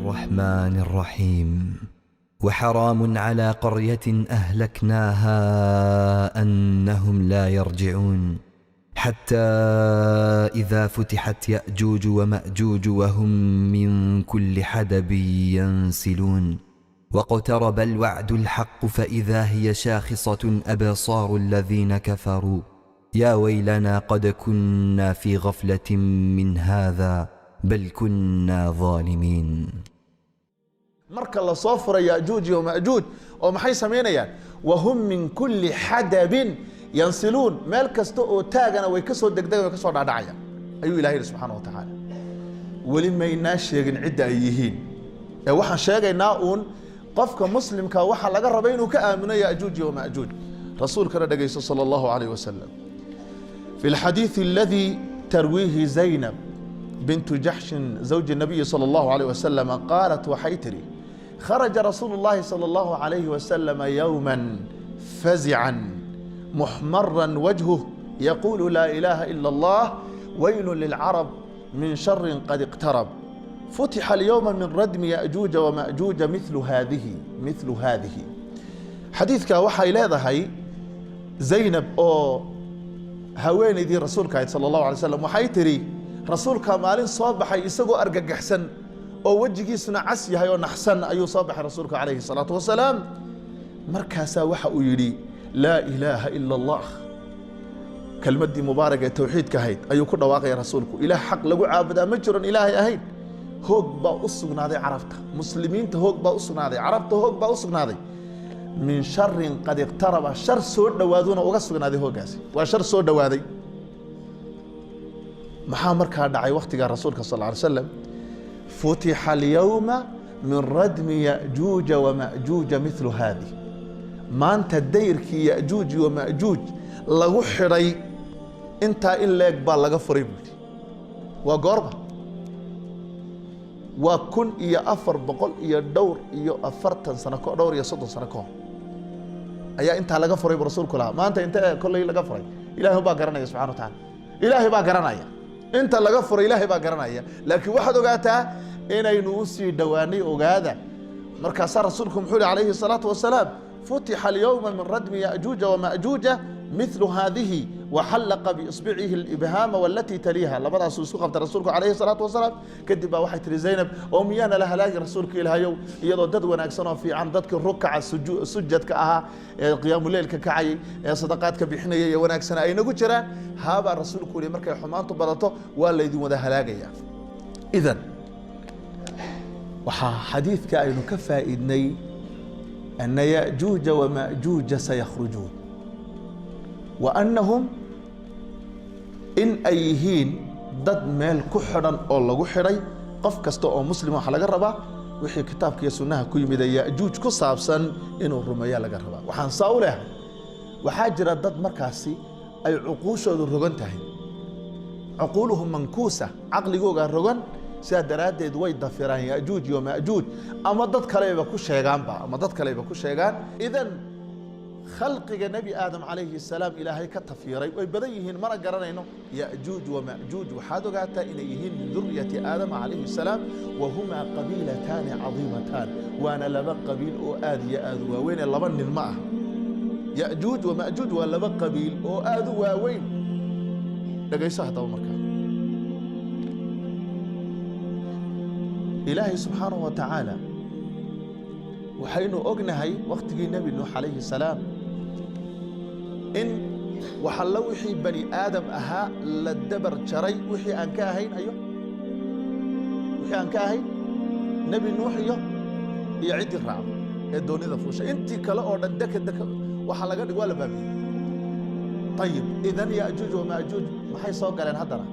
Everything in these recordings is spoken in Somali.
الرحمن الرحيم. وحرام على قرية أهلكناها أنهم لا يرجعون، حتى إذا فتحت يأجوج ومأجوج وهم من كل حدب ينسلون، واقترب الوعد الحق فإذا هي شاخصة أبصار الذين كفروا يا ويلنا قد كنا في غفلة من هذا بل كنا ظالمين. Marka la soo furay Yajuuj iyo Majuuj oo maxay samaynayaan? Wahum min kulli xadabin yansiluun, meel kasta oo taagana way ka soo degdega, way ka soo dhacdhacayaan, ayuu Ilahay yidhi subxana wa tacaala. Weli maynaa sheegin cidda ay yihiin, ee waxaan sheegaynaa uun qofka muslimka waxaa laga raba inuu ka aamino Yajuuj iyo Majuuj. Rasuulkana dhegayso sala Allahu alayh wasalam. في الحديث الذي ترويه زينب بنت جحش زوج النبي صلى الله عليه وسلم، قالت، waxay tiri: خرج رسول الله صلى الله عليه وسلم يوما فزعا محمرا وجهه يقول: لا إله إلا الله، ويل للعرب من شر قد اقترب، فتح اليوم من ردم يأجوج ومأجوج مثل هذه مثل هذه. Xadiiska waxay leedahay Zaynab oo haweenaydii rasuulka ahayd sala Allahu alay slam, waxay tidhi: rasuulka maalin soo baxay isagoo argagaxsan oo wejigiisuna cas yahay oo naxsan ayuu soo baxay rasuulka calayhi salaatu wasalaam. Markaasaa waxa uu yidhi: laa ilaaha ila Allah. Kelmaddii mubaarag ee towxiidka ahayd ayuu ku dhawaaqaya rasuulku. Ilaah xaq lagu caabudaa ma jiron Ilaahay ahayn. Hoog baa u sugnaaday carabta, muslimiinta hoog baa u sugnaaday, carabta hoog baa u sugnaaday. Min sharin qad iqtaraba, shar soo dhowaaduna uga sugnaaday. Hooggaasi waa shar soo dhowaaday. Maxaa markaa dhacay waktigaa rasuulka sal ly slam? Futixa alyawma min radmi yajuuja wamajuuja milu haadih. Maanta dayrkii Yajuuj wamajuuj lagu xidhay intaa in leeg baa laga furay, buu yidhi. Waa goorma? Waa 1440 iyo dhowr iyo 40 sano, dhowr iyo 30 sano ka hor ayaa intaa laga furay buu rasuulku lahaa. Maanta inta kolley laga furay Ilahay baa garanaya subxana wa taala. Ilaahay baa garanaya inta laga furay, Ilaahay baa garanaya. Laakiin waxaad ogaataa inaynu usii dhowaanay. Ogaada, markaasaa rasuulku muxuu yihi calayhi الsalaatu wasalaam: futixa alyawma min radmi yajuuja wamajuuja milu haadihi, waxallaqa biisbicihi alibhaama walatii taliiha. Labadaasuu isku qabtay rasuulku calayhi salaatu wasalaam. Kadib baa waxay tihi Zaynab: oo miyaana la halaagi, rasuulka Ilaahayow, iyadoo dad wanaagsan oo fiican, dadkii rukaca sujadka ahaa ee qiyaamuleylka kacayay ee sadaqaadka bixinayay ee wanaagsana ay nagu jiraan? Haabaa rasuulku yihi, markay xumaantu badato waa laydin wada halaagaya. Idan waxaa xadiidka aynu ka faa'iidnay ana yajuuja wamajuuja sayakhrujuun wa annahum in ay yihiin dad meel ku xidhan oo lagu xidhay. Qof kasta oo muslim waxaa laga rabaa wixii kitaabka iyo sunnaha ku yimid ee Yajuuj ku saabsan inuu rumeeya laga rabaa. Waxaan saa u leehay, waxaa jira dad markaasi ay cuquushoodu rogan tahay, cuquuluhum mankuusa, caqligooga rogan. Sidaa daraaddeed way dafiraan Yajuuj iyo Majuuj ama dad kaleba ku sheegaanba, ama dad kaleba ku sheegaan. Idan khalqiga Nebi Aadam calayhi salaam Ilaahay ka tafiiray way badan yihiin, mana garanayno. Yajuuj wamajuuj waxaad ogaataa inay yihiin min duriyati Aadama calayhi salaam, wahumaa qabiilataani cadiimataan, waana laba qabiil oo aad iyo aad u waaweyn ee laba nin ma aha. Yajuuj wamajuuj waa laba qabiil oo aad u waaweyn. Dhegayso haddaba markaa, Ilaahay subxaanahu wa tacaala waxaynu ognahay wakhtigii Nebi Nuux calayhi salaam in waxallo wixii bani aadam ahaa la dabar jaray, wixii aan ka ahayn ayo, wixii aan ka ahayn Nebi Nuux iyo ciddii raacda ee doonida fuushay. Intii kale oo dhan deka deka waxaa laga dhig, waa la baabiyey. Ayib, idan Yajuuj wamaajuuj maxay soo galeen haddana?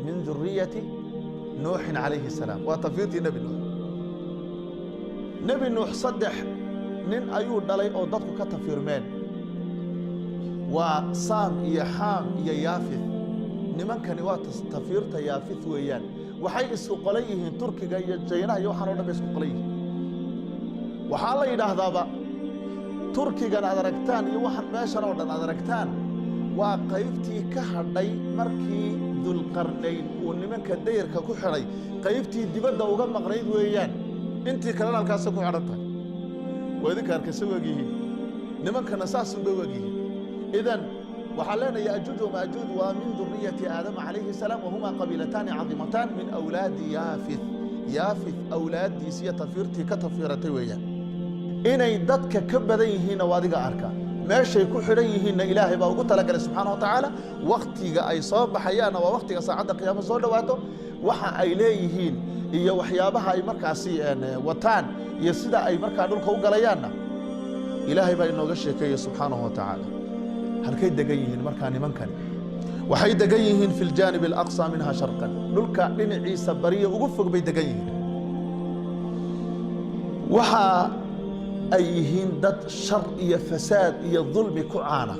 Min duriyati Nuuxin calayhi salaam, waa tafiirtii Nebi Nuux. Nebi Nuux saddex nin ayuu dhalay oo dadku ka tafiirmeen, waa Saam iyo Xaam iyo Yaafith. Nimankani waa tafiirta Yaafith weeyaan. Waxay isku qolan yihiin Turkiga iyo Jaynaha iyo waxaan o dhan bay isku qolan yihiin. Waxaa la yidhaahdaaba Turkigan aad aragtaan iyo waxaan meeshan oo dhan aad aragtaan waa qaybtii ka hadhay markii Dulqarnayn uu nimanka dayarka ku xidhay, qaybtii dibadda uga maqnayd weeyaan. Intii kalena halkaasay ku xidhan tahay. Waa idinka arkay say u egyihiin nimankana, saasun bay u egyihiin. Idan waxaan leenahay Yaajuuj wamaajuuj waa min duriyati Aadama calayhi salaam, wahuma qabiilataani cadiimataan min awlaadi Yaafith. Yaafith awlaaddiisi iyo tafiirtii ka tafiiratay weeyaan. Inay dadka ka badan yihiinna waa adiga arka. Meeshay ku xidhan yihiinna Ilaahay baa ugu talagalay subxaana wa tacaala. Waktiga ay soo baxayaanna waa waktiga saacadda qiyaamo soo dhowaato. Waxa ay leeyihiin iyo waxyaabaha ay markaasi wataan iyo sida ay markaa dhulka u galayaanna Ilaahay baa inooga sheekeeyey subxaanahu wa tacaala. Halkay degan yihiin markaa nimankani? Waxay degan yihiin fi ljaanib alaqsa minha sharqan, dhulka dhinaciisa bariya ugu fog bay degan yihiin. Waxa ay yihiin dad shar iyo fasaad iyo dulmi ku caana.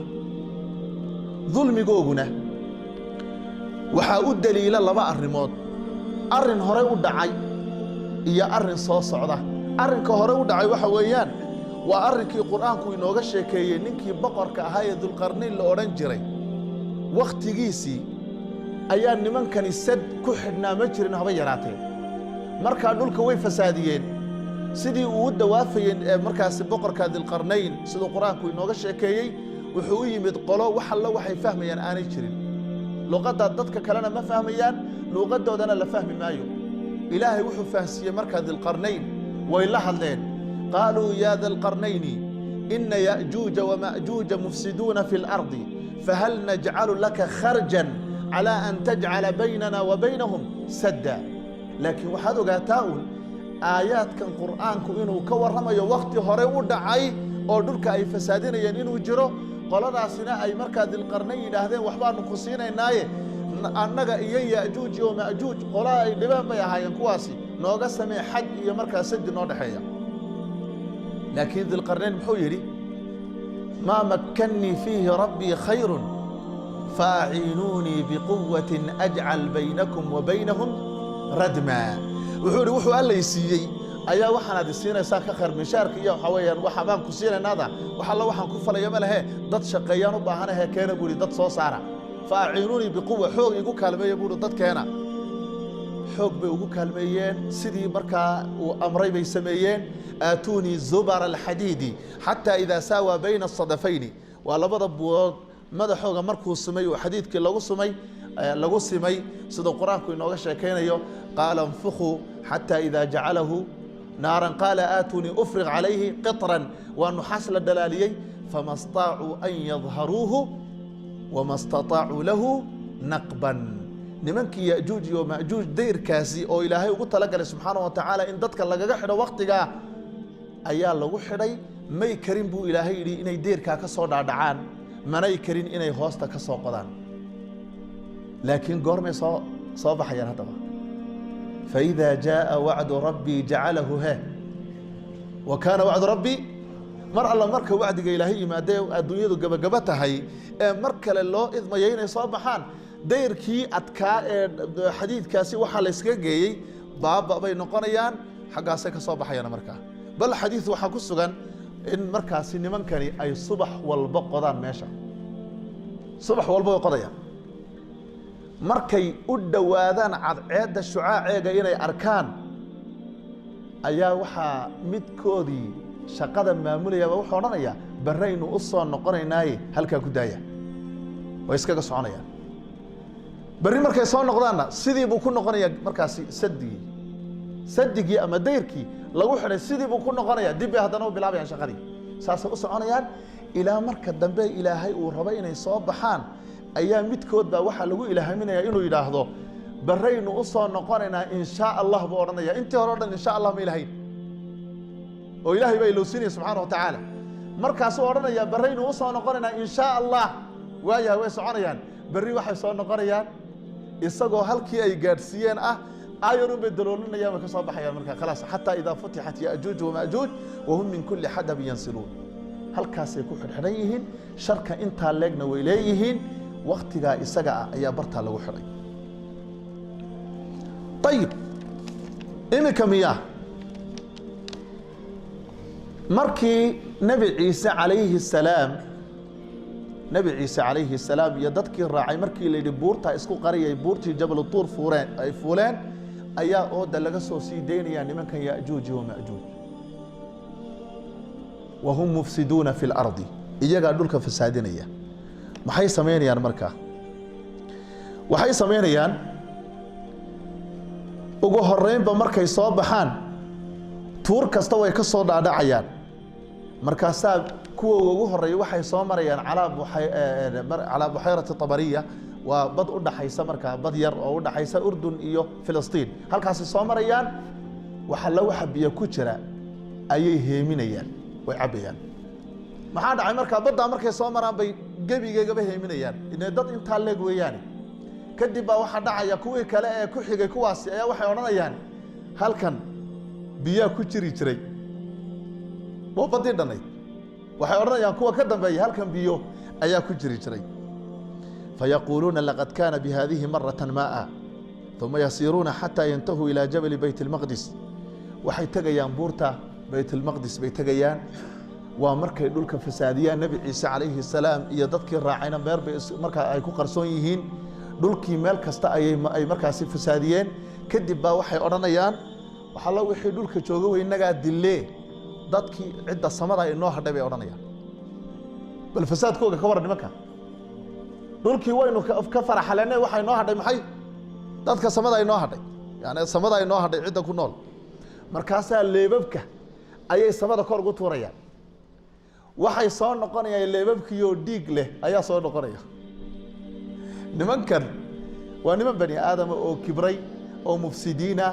Dulmigooguna waxaa u daliila laba arrimood: arrin horey u dhacay iyo arrin soo socda. Arrinka hore u dhacay waxa weeyaan waa arrinkii Qur'aanku inooga sheekeeyey, ninkii boqorka ahaa ee Dulqarnayn la odhan jiray. Wakhtigiisii ayaa nimankani sad ku xidhnaa ma jirin haba yaraatee. Markaa dhulka way fasaadiyeen. Sidii uu u dawaafayeen ee markaasi boqorka Dilqarnayn, siduu Qur-aanku inooga sheekeeyey, wuxuu u yimid qolo wax alla waxay fahmayaan aanay jirin. Luqadda dadka kalena ma fahmayaan, luuqadoodana la fahmi maayo. Ilaahay wuxuu fahansiiyey markaa Dilqarnayn. Way la hadleen: qaaluu yaa da lqarnayni ina ya'juuja wama'juuja mufsiduuna fi اlardi, fahal najcalu laka kharjan calى an tajcala baynana wa baynahum sadda? Laakiin waxaad ogaataa uun aayaadkan Qur'aanku inuu ka warramayo wakhti hore u dhacay oo dhulka ay fasaadinayeen inuu jiro. Qoladaasina ay markaa Dilqarnayn yidhaahdeen, waxbaanu ku siinaynaaye, annaga iyo Ya'juuj iyo Ma'juuj qolaa ay dhibeen bay ahaayeen kuwaasi, nooga samee xad iyo markaa sadi noo dhexeeya. Laakiin Dilqarnayn muxuu yidhi? Maa makkannii fiihi rabbii khayrun faaciinuunii biquwatin ajcal baynakum wa baynahum radmaa. Wuxuu yidhi, wuxuu allay siiyey ayaa waxaanaad isiinaysaa ka khayr. Mishaarka iyo waxaa weeyaan waxa baan ku siinaynaada, wax alla waxaan ku falaya ma lehe, dad shaqeeyaan u baahanahe keena buu yidhi, dad soo saara. Faaciinuunii biquwa, xoog igu kaalmeeya buu yidhi, dad keena. Xoog bay ugu kaalmeeyeen, sidii markaa uu amray bay sameeyeen. Aatuunii zubara alxadiidi xataa idaa saawaa bayna asadafayni, waa labada buurood madaxooga markuu sumay oo xadiidkii lagu sumay, lagu simay, siduu Qur-aanku inooga sheekaynayo, qaala انfukhuu xataa idaa jacalahu naaran qaala aatuunii ufriq calayhi qitran. Waa nuxaas la dhalaaliyey. Fama staacuu an yadharuuhu wama staطaacuu lahu naqban. Nimankii Ya'juuj iyo Ma'juuj dayrkaasi oo Ilaahay ugu talagalay subxaana wa tacaala in dadka lagaga xidho wakhtigaa ayaa lagu xidhay. May karin buu Ilaahay yidhi inay deyrkaa ka soo dhaadhacaan, manay karin inay hoosta ka soo qodaan. Laakiin goormay soo baxayaan haddaba? Faإida jaaءa wacdu rabbii jacalahu he wa kaana wacdu rabbii. Mar alla marka wacdiga Ilaahay yimaadee adduunyadu gabagaba tahay ee mar kale loo idmayo inay soo baxaan, dayrkii adkaa ee xadiidkaasi waxaa la yskaga geeyey baaba bay noqonayaan, xaggaasay ka soo baxayaan markaa. Bal xadiid waxaa ku sugan in markaasi nimankani ay subax walba qodaan meesha. Subax walba way qodayaan. Markay u dhowaadaan cadceedda shucaaceega inay arkaan ayaa waxaa midkoodii shaqada maamulayaba wuxuu odhanayaa, barraynu u soo noqonaynaaye halkaa ku daaya. Way iskaga soconayaan. Berri markay soo noqdaanna sidii buu ku noqonayaa markaasi sadigii ama dayrkii lagu xidhay sidii buu ku noqonaya. Dib bay haddana u bilaabayaan shaqadii. Saasay u soconayaan ilaa marka dambe Ilaahay uu rabo inay soo baxaan. Ayaa midkood baa waxaa lagu ilaahaminaya inuu yidhaahdo, barraynu u soo noqonaynaa in shaa Allah buu odhanaya. Intii hore o dhan insha Allah ma ilahayn oo Ilaahay baa ilowsinaya subxaana wa tacaala. Markaasuu odhanaya, barraynu u soo noqonaynaa in shaa Allah. Waayahay, way soconayaan. Berri waxay soo noqonayaan isagoo halkii ay gaadhsiiyeen ah. Ayarun bay daloolinayaan, way ka soo baxayaan marka, khalaas. Xataa idaa futixat ya'juuj wama'juuj wahum min kulli xadabin yansiluun. Halkaasay ku xidhxidhan yihiin. Sharka intaa leegna way leeyihiin. Waktigaa isaga ah ayaa bartaa lagu xidhay. Ayib, iminka miyaa markii Nebi Ciise calayhi salaam, Nebi Ciise calayhi salaam iyo dadkii raacay markii la yidhi buurtaa isku qariyay, buurtii Jabal Tuur fuureen, ay fuuleen, Ayaa ooda laga soo sii daynayaa nimankan Ya'juuj wa Ma'juuj. Wahum mufsiduuna fi lardi, iyagaa dhulka fasaadinaya. Maxay samaynayaan markaa? Waxay samaynayaan, ugu horeynba markay soo baxaan, tuur kasta way ka soo dhaadhacayaan. Markaasaa kuwa ugu horeeya waxay soo marayaan calaa buxayrati Tabariya. Waa bad u dhaxaysa markaa, bad yar oo u dhaxaysa Urdun iyo Filistiin. Halkaasay soo marayaan. Waxa la waxa biyo ku jira ayay heeminayaan, way cabbayaan. Maxaa dhacay markaa? Baddaa markay soo maraan bay gebigeegaba heeminayaan, ine dad intaa leeg weeyaane. Kadib baa waxaa dhacaya, kuwii kale ee ku xigay kuwaasi ayaa waxay odhanayaan, "Halkan biyaa ku jiri jiray." Waa baddii dhannayd. Waxay odhanayaan kuwa ka dambeeya, "Halkan biyo ayaa ku jiri jiray." Fayaquuluuna, "Laqad kaana bihadihi maratan maaa." Uma yasiiruuna xataa yantahuu ilaa jabali Bayt اlmaqdis. Waxay tegayaan buurta Bayt اlmaqdis bay tegayaan. Waa markay dhulka fasaadiyaan. Nebi Ciise calayhi salaam iyo dadkii raacayna meel bay markaa ay ku qarsoon yihiin. Dhulkii meel kasta ayay ay markaasi fasaadiyeen. Kadib baa waxay odhanayaan, "Waxalla wixii dhulka jooga wey innagaa dillee, dadkii cidda samada inoo hadhay," bay odhanayaan. Bal fasaadkooga ka waran nimanka! Dhulkii waynu ka faraxaleenay, waxaa inoo hadhay maxay? Dadka samada inoo hadhay, yani samada inoo hadhay cidda ku nool. Markaasaa leebabka ayay samada kor ugu tuurayaan. Waxay soo noqonayaan leebabkiioo dhiig leh ayaa soo noqonaya. Nimankan waa niman bani aadama oo kibray oo mufsidiina.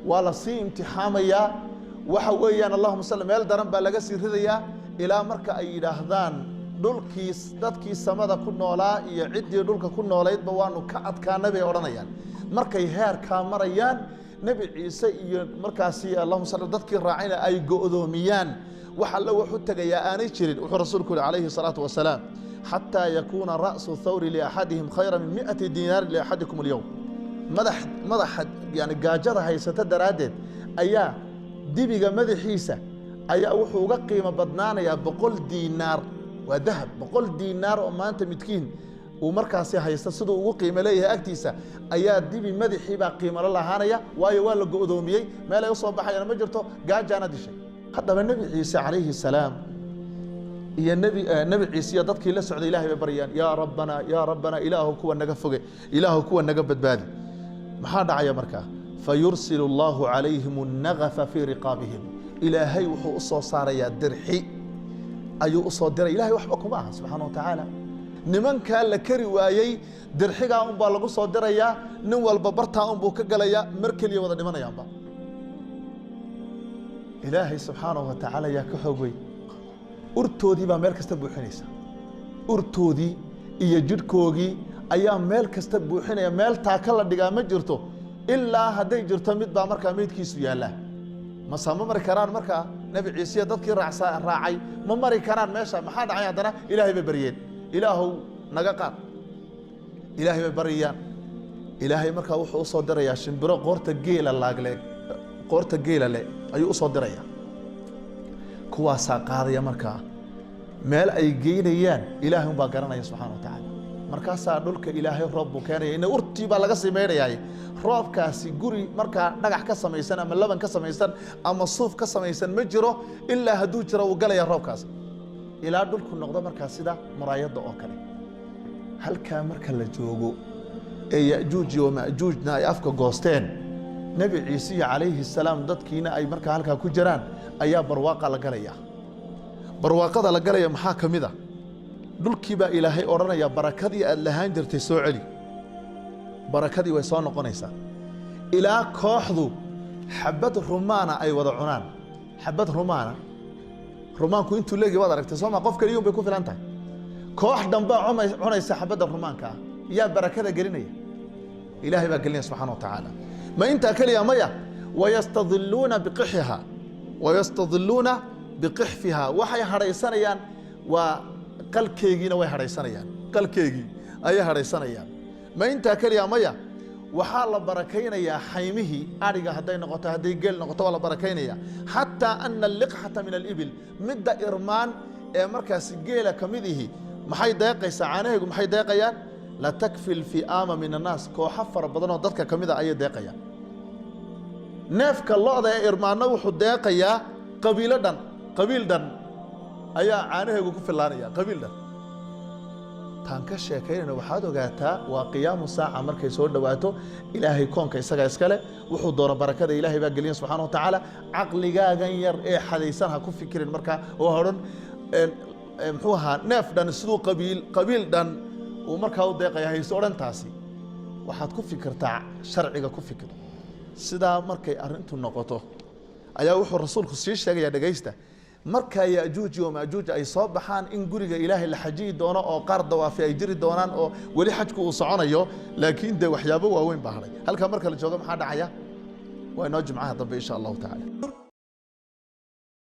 Waa la sii imtixaamayaa. Waxa weeyaan, allahuma salli, meel daran baa laga sii ridayaa ilaa marka ay yidhaahdaan, "Dhulkii, dadkii samada ku noolaa iyo ciddii dhulka ku noolaydba waanu ka adkaanay," bay odhanayaan. Markay heerkaa marayaan, Nebi Ciise iyo markaasi, allahuma salli, dadkii raacayna ay go'doomiyaan, wax alle wuxu tegayaa aanay jirin. Wuxuu rasuulku yihi calayhi salaatu wasalaam, xataa yakuuna ra'su thawri liaxadihim khayra min 100 diinaarin liaxadikum alyowm. Madax madaxa, yani gaajada haysata daraaddeed, ayaa dibiga madaxiisa ayaa wuxuu uga qiimo badnaanayaa 100 diinaar. Waa dahab. 100 diinaar oo maanta midkiin uu markaasi haysta siduu ugu qiimo leeyahay agtiisa, ayaa dibi madaxii baa qiimo la lahaanaya. Waayo, waa la go'doomiyey, meel ay u soo baxayaan ma jirto, gaajaana dishay. Haddaba Nebi Ciise calayhi salaam iyo Nebi Ciise iyo dadkii la socday Ilahay bay baryaan, "Yaa rabbana, yaa rabbana, Ilaahu kuwa naga foge, Ilaahu kuwa naga badbaadi." Maxaa dhacaya markaa? Fayursilu allahu calayhim annagafa fii riqaabihim. Ilaahay wuxuu u soo saarayaa dirxi ayuu u soo diray. Ilahay waxba kuma aha, subxaana wa tacaala. Nimankaa la kari waayey dirxigaa unbaa lagu soo dirayaa. Nin walba bartaa unbuu ka galayaa, mar keliya wada dhimanayaanba. Ilaahay subxaanahu wa tacaala yaa ka xoog weyn? Urtoodii baa meel kasta buuxinaysa. Urtoodii iyo jidhkoogii ayaa meel kasta buuxinaya. Meel taaka la dhigaa ma jirto, ilaa hadday jirto mid baa markaa meydkiisu yaallaa. Mase ma mari karaan markaa? Nebi Ciisiya dadkii raacsa raacay ma mari karaan meesha. Maxaa dhacay haddana? Ilaahay bay baryeen, "Ilaahow naga qaad." Ilaahay bay baryayaan. Ilaahay markaa wuxuu u soo dirayaa shimbiro qoorta geela laagleeg, qoorta geela le ayuu u soo dirayaa. Kuwaasaa qaadaya. Markaa meel ay geynayaan Ilaahay unbaa garanaya, subxana wa tacaala. Markaasaa dhulka Ilaahay roob buu keenaya. Ina urtii baa laga sii maydhayaay. Roobkaasi guri markaa dhagax ka samaysan ama laban ka samaysan ama suuf ka samaysan ma jiro, ilaa hadduu jiro wuu galaya roobkaasi, ilaa dhulku noqdo markaa sida muraayadda oo kale. Halkaa marka la joogo ee Ya'juuj iyo Ma'juujna ay afka goosteen, Nebi Ciisiya calayhi salaam dadkiina ay markaa halkaa ku jiraan, ayaa barwaaqa la galaya. Barwaaqada la galaya maxaa ka mid a? Dhulkii baa Ilaahay odhanaya, "Barakadii aad lahaan jirtay soo celi." Barakadii way soo noqonaysaa ilaa kooxdu xabad rumaana ay wada cunaan. Xabad rumaana, rumaanku intuu leegi waad aragtay, soo ma? Qof keliyun bay ku filan tahay. Koox dhanbaa cunaysa xabadda rumaanka ah. Yaa barakada gelinaya? Ilaahay baa gelinaya, subxana wa tacaala. Ma intaa keliya? Maya. Wayastadiluuna biqixiha, wayastadiluuna biqixfiha. Waxay hadhaysanayaan waa qalkeegiina way hadhaysanayaan, qalkeegii ayay hadhaysanayaan. Ma intaa keliya? Maya. Waxaa la barakaynayaa xaymihii adhiga, hadday noqoto, hadday geel noqoto, waa la barakaynaya, xataa ana alliqxata min alibil, midda irmaan ee markaasi geela ka mid ihi, maxay deeqaysaa? Caanaheegu maxay deeqayaan? Latakfi alfi'aama min annaas. Kooxo fara badan oo dadka ka mid a ayay deeqayaan. Neefka lo'da ee irmaanna wuxuu deeqayaa qabiilo dhan, qabiil dhan ayaa caanaheegu ku fillaanaya, qabiil dhan. Taan ka sheekaynayna waxaad ogaataa waa qiyaamu saaca markay soo dhowaato. Ilaahay koonka isagaa iskale, wuxuu doono barakada Ilaahay baa geliya subxana wa tacaala. Caqligaagan yar ee xadaysan ha ku fikirin markaa oo hodhan muxuu ahaa neef dhan siduu qabiil dhan uu markaa u deeqaya hayso odhan. Taasi waxaad ku fikirtaa sharciga ku fikir. Sidaa markay arrintu noqoto ayaa wuxuu rasuulku sii sheegaya, dhegaysta, markaa Yajuuj iyo Maajuuj ay soo baxaan in guriga Ilaahay la xajiyi doono oo qaar dawaafi ay jiri doonaan oo weli xajku uu soconayo, laakiin dee waxyaabo waaweyn baa hadhay. Halkaa marka la joogo maxaa dhacaya? Waa inoo Jimcaha dambe insha Allahu tacala.